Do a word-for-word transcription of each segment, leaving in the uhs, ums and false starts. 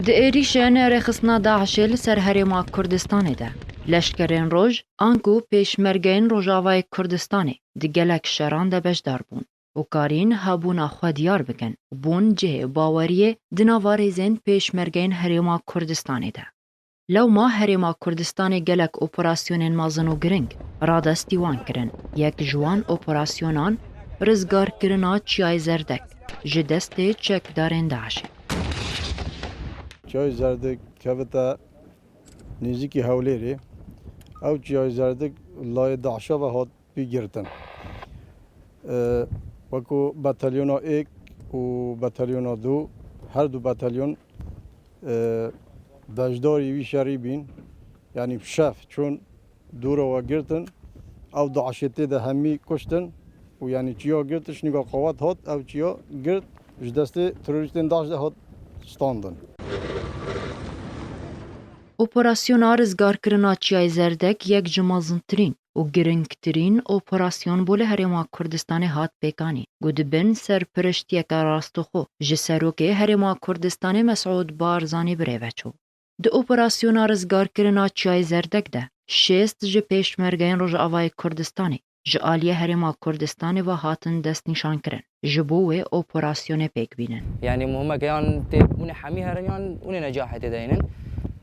Di êrîşên rêxistina DAIŞê li ser Herêma Kurdistanê de, leşkerên roj anku pêşmergeyên Rojavayê Kurdistanê di gelek şeran de beşdar bûn û karîn hebûna xwe diyar bikin û bûn cihê baweriyê di nava rêzên pêşmergeyên Herêma Kurdistanê de. Lewma Herêma Kurdistanê gelek operasyonên mezin û giring radestî wan kirin. Yek ji wan operasyonan rizgarkirina Çiyayê Zerdek ji destê çekdarên DAIŞê. Çiyayê Zerdek kevite nêzîkî Hewlêrê. Ew Çiyayê Zerdek layê DAIŞa ve hat pî girtin. E, wekû batalyona êk û batalyona du, her du batalyon, e, beşdarî wî şerî bîn. Yanî şev çûn dûra we girtin. Ew DAIŞê tê de hemî kuştin û yanî çiya girt, şinîga qawet hat, ew çiya girt, ji destê terorîstên DAIŞ de hat standin. Operasyona rizgarkirina Çiyayê Zerdek yek ji mezintirîn û giringtirîn operasyon bû li Herêma Kurdistanê hat pêkanîn, ku di bin serpiriştiyeke rastixwe ji Serokê Herêma Kurdistanê Mesûd Barzanî birêve çû. Di operasyona rizgarkirina Çiyayê Zerdek de şêst ji pêşmergeyên Rojavayê Kurdistanê ji aliyê Herêma Kurdistanê ve hatin destnîşankirin, ji bo wê operasyonê pêk bînin. Yanî muhimeke yan tê hûnê hemî herin yan hûnê necahê tê de hînin.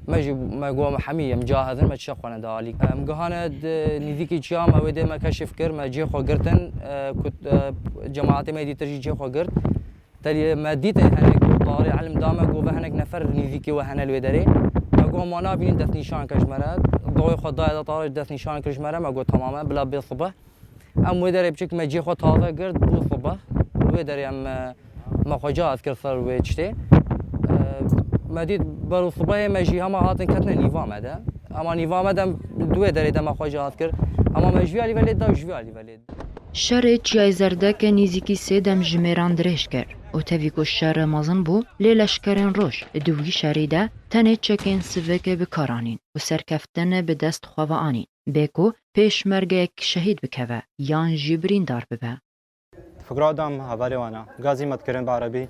Me jî me got me hemî em cahidin, me çi xwe neda alî. Em gihane di nîzîkî çiya me wê dê me keşif kir, me cihê xwe girtin, e, ku, e, cemaetê me dîtir jî cihê xwe girt. Telê me dît ê henek tarê elim da me, got ve henek nefer nîzîkî we hene li wê derê. Me got ma nabînin destnîşan ke ji me re. Dawê xwe daye da tarê destnîşan kir ji me re, me got tamam e, bila bê sibe. Em wê derê biçik me cihê xwe taze girt, bû sibe. Wê derê em, e, me xwe cihaz kir ser wê tiştê. E, me dît ber û sibehê me jî hema hatin ketine nîva me de. Hema nîva me de em di wê derê de me xwe cihaz kir. Hema me ji vî alî ve lê da û ji vî alî ve lê. Şerê Çiyayê Zerdek nîzîkî sê demjimêran dirêj kir û tevî ku şer mezin bû, lê leşkerên roj di wî şerî de tenê çekên sivik bi kar anîn û serkeftin bi dest xwe ve anîn. Bê ku pêşmergeyek şehîd bikeve yan jî birîndar bibe. Fikra dam hevalê wana. Gazî me dikirin bi erebî.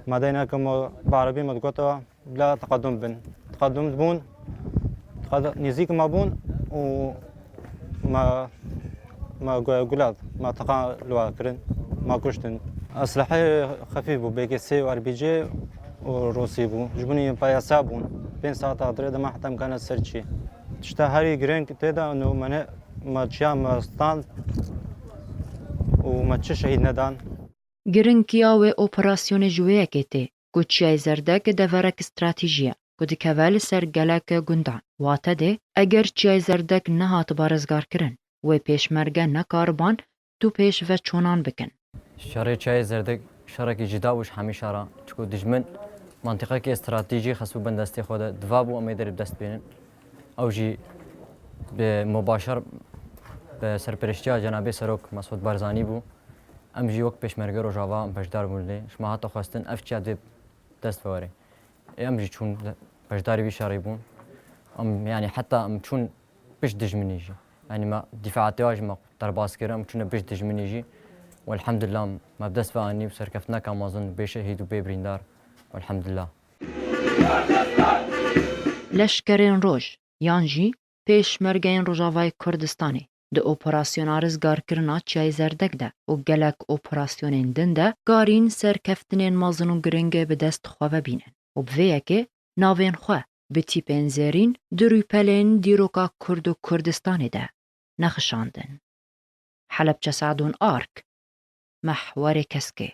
Me deyne ku me bi erebî me digote bila teqedum bin. Teqedum bûn. Teqed-, nêzîk me bûn û me, me gu-, gulat, me teqa li we kirin. Me kuştin. Eslehê xefîf bû. B K S û R P G û Rûsî bû. Ji binî peyasa bûn. Pênc saeta dirê de me heta em gane ser çî. Tişta herî girîng tê de û me ne, me çiya me stand û me çi şehîd nedan. Giringiya wê operasyonê ji wê yekê tê ku Çiyayê Zerdek deverek stratejî ye ku dikeve li ser gelek gundan. Wate dê, eger Çiyayê Zerdek nehatiba rizgarkirin, wê pêşmerge nekariban tu pêş ve çonan bikin. Şerê Çiyayê Zerdek şerekî cida bû ji hemî şera. Çiku dijmin mantiqekê stratejî xistbû bin destê xwe de. Diva bû em ê derê bi dest bênin. Ew jî bi mubaşer bi serperiştiya Cenabê Serok Mesûd Barzanî bû. Em jî wek pêşmerge Rojava em beşdar bûn lê. Ji me hate xwestin ev çiya dê dest ve were. Ê em jî çûn beşdarî vî şerî bûn. Em, yanî heta em çûn pişt dijminî jî. Yanî me dîfaatê wa jî me derbas kir, em çûne pişt dijminî jî. Welhamdulillah me bi dest ve anî û serkeftineka mezin bê şehîd û bê birîndar. Welhamdulillah. Leşkerên roj yan jî pêşmergeyên Rojavayê Kurdistanê di operasyona rizgarkirina Çiyayê Zerdek de û gelek operasyonên din de karîn serkeftinên mezin û giring bi dest xwe ve bînin û bi vê yekê navên xwe bi tîpên zêrîn di rûpelên dîroka Kurd û Kurdistanê de nexişandin. Helebçe Sadûn Ark, Mehwerê Keskê.